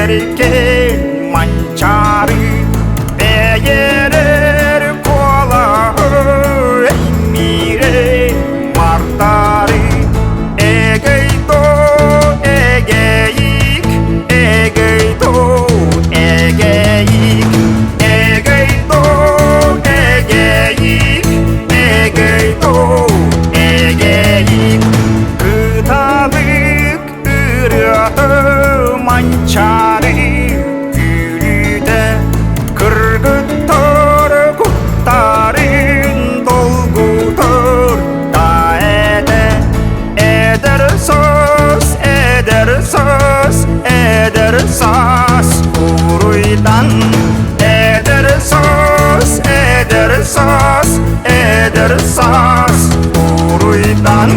Эдэркээн Манчаары бэйэрэр куолаһы Миирэ мартары Эгэй доо эгэйик Эгэй доо эгэйик Эгэй доо эгэйик Эгэй доо эгэйик Кыталык ырыата Манчаары күлүүтэ Кыргыттар куттарын долгутар да этэ Эдэр саас, эдэр саас, эдэр саас уруйдан Эдэр саас, эдэр саас, эдэр саас уруйдан.